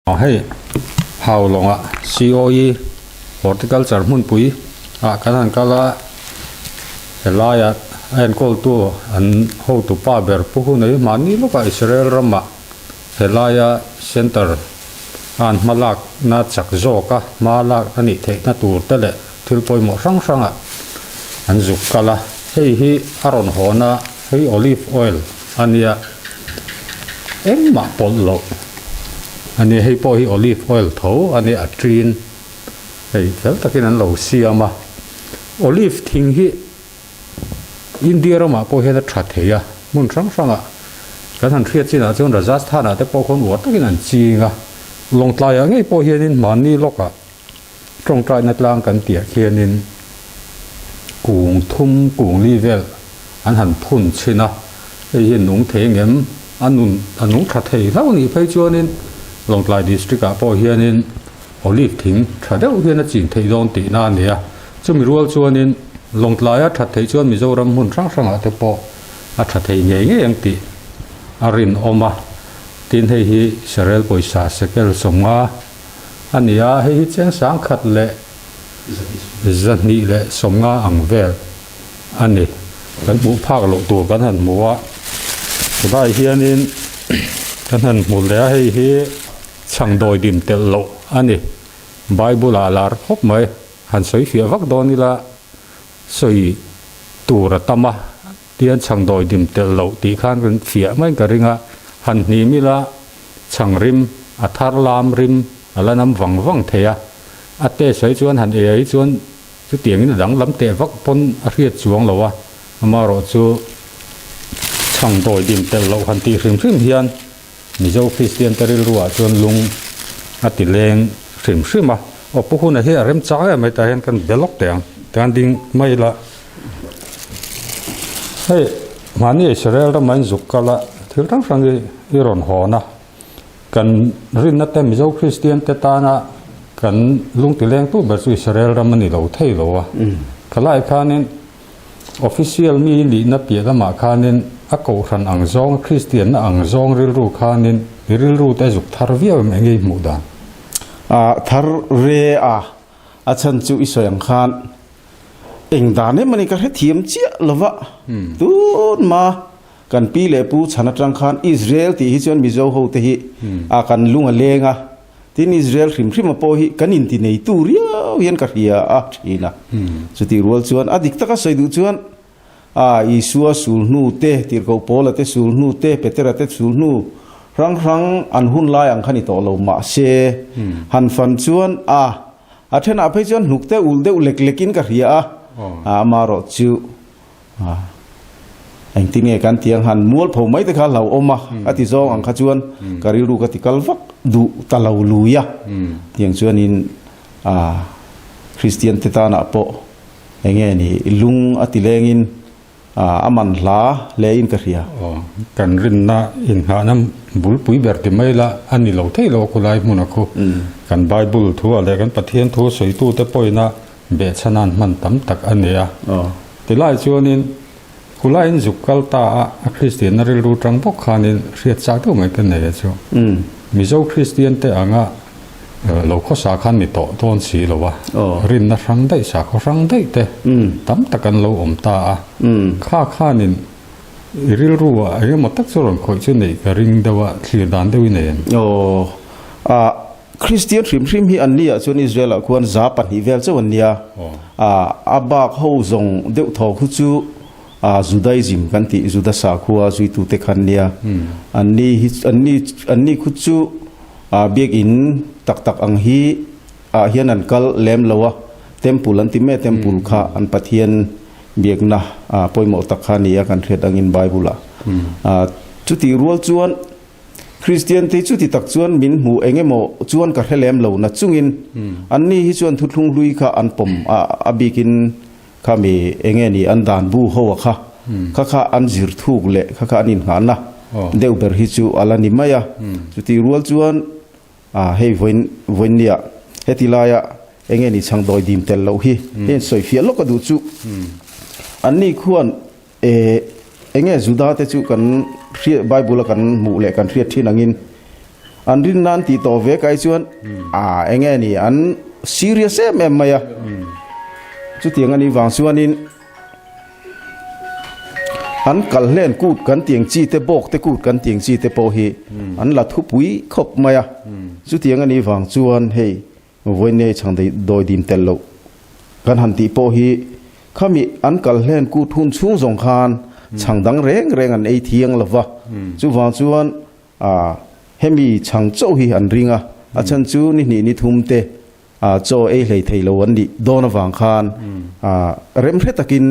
Hei Haulawngah COE Horticulture hmunpui ah kan han kal a, helaiah a enkawltu an hotu pa ber Pu Hunei mahni lawkah Israel ramah helaia centre a an hma lakna chak zawka hma lak a nih theihna tur te leh thil pawimawh hrang hrangah an zuk kal a. Hei hi a rawn hawn a, hei olive oil a nia, engmah pawlh loh a nia, hei pawh hi olive oil tho a nia, a ṭin hei fel takin an lo siam a. Olive thing hi India ramah pawh hian a ṭha thei a, hmun hrang hrangah kan han hriat chinah chuan Rajasthan-ah te pawh khawn uar takin an ching a, Lawngtlaiah ngei pawh hianin hmanni lawkah Tawngtaina tlang kan tih ah khianin kung thum kung li vel an han phun chhin a, hei hi nung thei ngem a nun a nung tha thei hlauh nih phei chuanin Lawngtlai District ah pawh hianin Olive thing tha deuh hian a chin theih dawn tihna a ni a, chumi rual chuanin Lawngtlaia that theih chuan Mizoram hmun hrang hrangah te pawh a tha thei ngei ngei ang tih a rinawm a, tin hei hi Israel pawisa sekel 50 A ni a, hei hi cheng 1250 ang vel a ni. Kan hmuh phak loh tur kan han hmu a, tunah hianin kan han hmu leh a, hei hi chhangdawi dim telh loh a ni. Bible ah lar khawp mai, han sawi fiah vak dawn ila sawi tur a tam a, tian chhangdawi dim telh loh tih khan kan fiah maiin ka ring a, han hnim ila Chhang rim, a thar lam rim a la nam vang vang thei a, a test ai chuan han ei ai chuan chutiangin a danglam teh vak pawn a hriat chuang lo a, amaherawh chu chhang dawi dim telh loh han tih hrim hrim hian Mizo Kristian te rilruah chuan lung a ti leng hrim hrim a, aw pu huna hi a remchang em mai tah hian kan be lawk teh ang, kan ding mai la. Hei mahni Israel rama in zuk kal a, thil hrang hrang hi i rawn hawn a, kan rinna te Mizo Kristian te tana kan lungti lengtu ber chu Israel ram a ni lo thei lo a. Khalai khanin official mi nihna piah lamah khanin a kohhran ang zawng, Kristianna ang zawng rilru khanin i rilru te a zuk thar viau em eng nge i hmuh dan? Thar re a, a chhan chu i sawi ang khan Eng dan em ani ka hrethiam chiah lova tun ma kan pi leh pu chhan atang khan Israel tih hi chuan Mizo ho te hi a kan lung a leng a, tin Israel hrim hrim a pawh hi kan inti nei tu riau hian ka hria a thin a. Chutih rual chuan a dik taka sawi duh chuan a Isua sul hnu te, Tirhkoh Paula te sul hnu te, Petera te sul hnu hrang hrang an hun lai ang kha ni tawh lo mahse han fan chuan a A thenah phei chuan hnuk te ulh deuh lek lekin ka hria a, amaherawh chu engtin nge kan tih ang han mualpho mai te kha hlauhawm a, a ti zawng ang kha chuan ka rilru ka ti kal vak duh ta lo lui a, tiang chuanin Kristian te tanah pawh enge ni lung a ti lengin A man hla hle in ka hria. Aw, kan rinna inngahna bulpui ber ti mai la a ni lo thei lo khulai hmuna khu. Kan Bible thu ah leh kan Pathian thu sawitute pawhina behchhanan hman tam tak a ni a. Tilai chuanin khulaiin zuk kal ta a, a Kristianna rilru tang bawk khanin hriat chak deuh mai ka nei a chu. Mizo Kristian te anga Lo khawsa khan ni tawh dawn si lo a, rinna hrang daih, sakhaw hrang daih te tam tak an lo awm ta a. Kha khanin i rilru ah eng emaw tak chu rawn khawih chu neih ka ring deuh a, thlir dan deuh i nei em? Aw, a Kristian hrim hrim hi an nia chuan Israel ah khuan 200 vel chauh an nia. A, a bak ho zawng deuh thaw khu chu a Judaism kan tih Juda sakhua zuitute khan nia. An ni hi an ni an ni khu chu A biakinn tak tak ang hi ah hian an kal lem lo a, temple an ti mai a, temple kha an Pathian biakna pawimawh tak kha a ni a kan hriat angin Bible ah. Chutih rual chuan Kristian te chuti tak chuan min hmu eng emaw chuan ka hre lem lo na chungin anni hi chuan thuthlung hlui kha an pawm a, a bikin kha mi eng nge ni an dan bu ho a kha kha kha an zir thuk leh kha kha an inngahna deuh ber hi chu a la ni mai a. Chutih rual chuan hei vawiin vawiinnia heti laia eng nge ni chhang dawi dim tel loh hi hei an sawi fiah lawk a duh chu. Anni khuan eng nge Juda te chu kan hriat Bible a kan hmuh leh kan hriat thin angin. An rinna an tih tawh ve kai chuan a eng nge ni an serious em em mai a. Chutiang a nih vang chuanin an kal hlen kut kan tiang chi te bawk te kut kan tiang chi te pawh hi an la thupui khawp mai a. Chutiang a nih vang chuan hei Vawiin chhang dawi dim tel loh kan han tih pawh hi khami an kal hlen kut hun chhung zawng khan chhang dang reng reng an ei thiang lo va. Chuvang chuan hemi chhang chauh hi an ring a, a chhan chu ni hnih ni thum te chaw ei hlei thei lo an nih dawn avang khan remhre takin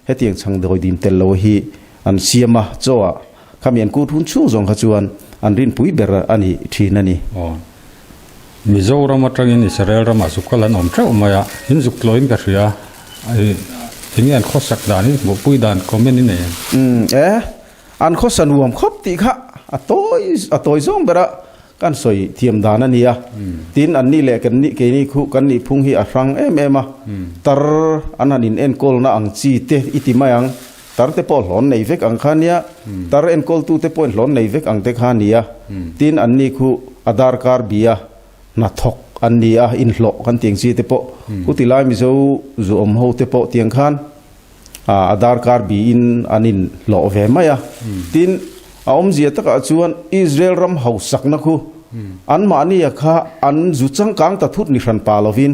hetiang chhang dawi dim tel lo hi an siam a, chaw ah Khami an kut hun chhung zawng kha chuan an rinpui ber a ni thin a ni. Aw. Mizoram atangin Israel ramah zuk kal an awm teuh mai a, in zuk tlawhin ka hria. Enge an khawsak dan in hmuhpui dan comment i nei em? Umm e, an khawsa nuam khawp tih kha a tawi a tawi zawng ber a kan sawi thiam dan a nia. Tin an nih leh kan nih keini khu kan nih phung hi a hrang em em a, tar an han in enkawlna ang chi te i ti mai ang. Tar te pawh hlawn nei vek ang kha nia, tar enkawltu te pawhin hlawn nei vek ang te kha nia. Tin, anni khu a darkar bia hnathawk an ni a, inhlawh kan tiang chi te pawh chuti lai Mizo zuawm ho te pawh tiang khan a darkar biin an inhlawh ve mai a. Tin, a awmzia takah chuan Israel ram hausakna khu anmahnia kha an zu changkang ta thut ni hran pa lovin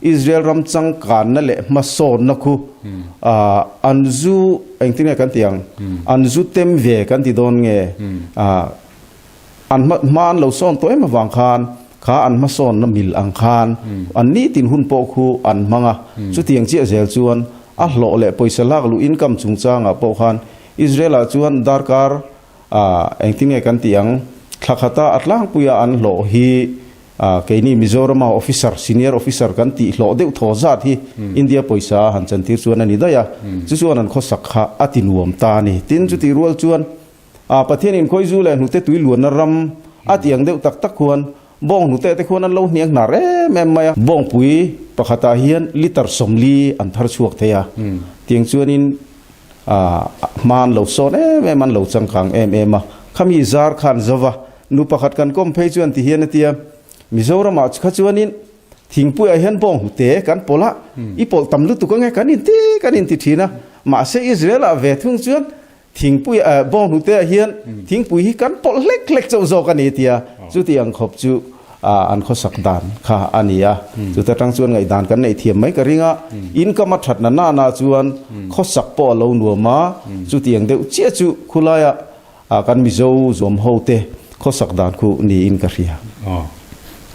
Israel ram changkanna leh hmasawnna khu an zu engtin nge kan ti ang an zu tem ve kan ti dawn nge an hma an lo sawn tawh em avang khan kha an hmasawnna mil ang khan an nitin hun pawh khu an hmang a chutiang chiah zel chuan a hlawh leh pawisa lak luh income chungchangah pawh khan Israel-ah chuan darkar engtin nge kan tih ang, thla khata a tlangpuia an hlawh hi keini Mizorama officer, senior officer kan tih hlawh deuh thaw zat hi India pawisa a han chantir chuan a ni daih a, chu chuan an khawsak kha a ti nuam ta a ni. Tin, chutih rual chuan Pathian inkhawizu leh hnute tui luanna ram a tih ang deuh tak tak khuan bawng hnute te khuan an lo hniang hnar em em mai a. Bawngpui pakhatah hian litre 40 an thar chhuak thei a, tiang chuanin Hma an lo sawn em em, an lo changkang em em a. Khami zar khan zova nu pakhat kan kawm phei chuan ti hian a ti a, Mizoramah kha chuanin thingpuiah hian bawng hnute kan pawlh a, i pawlh tam lutuk ange kan inti kan inti thin a. Mahse Israel-ah ve thung chuan thingpuiah bawng hnuteah hian thingpui hi kan pawlh hlek hlek chauh zawk a ni a ti a. Chuti ang khawp chu an khawsak dan kha a ni a, chuta tang chuan ngaihdan kan neih thiam mai ka ring a, income a that na nana chuan khawsak pawh a lo nuam a, chutiang deuh chiah chu khulaia kan Mizo zuam ho te khawsak dan khu niin ka hria. Aw,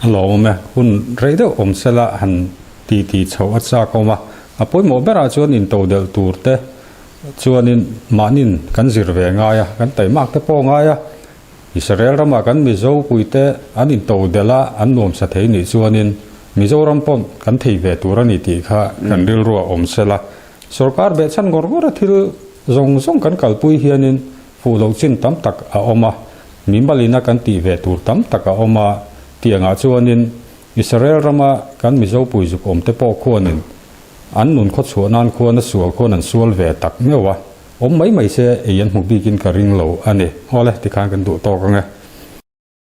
a lawmawm e, hun rei deuh awm sela han ti ti chhoh a chak awm a, a pawimawh berah chuan intodelh tur te chuanin mahnin kan zir ve ngai a, kan taimak te pawh ngai a, Israel ramah kan Mizo puite an into delh a, an nuamsa thei nih chuanin Mizoram pawh kan thei ve tur a ni tih kha kan rilru a awm sela. Sorkar behchhan ngawr ngawr a thil zawng zawng kan kalpui hianin fuh loh chin tam tak a awm a, mimalina kan tih ve tur tam tak a awm a, tiangah chuanin Israel rama kan Mizo pui zuk awmte pawh khuanin an nun khawchhuah nan khuan a sual khuan an sual ve tak meuh a. Awm mai mai se ei an hmu bikin ka ring lo a ni. Awle, tikhan kan duh tawk ang e.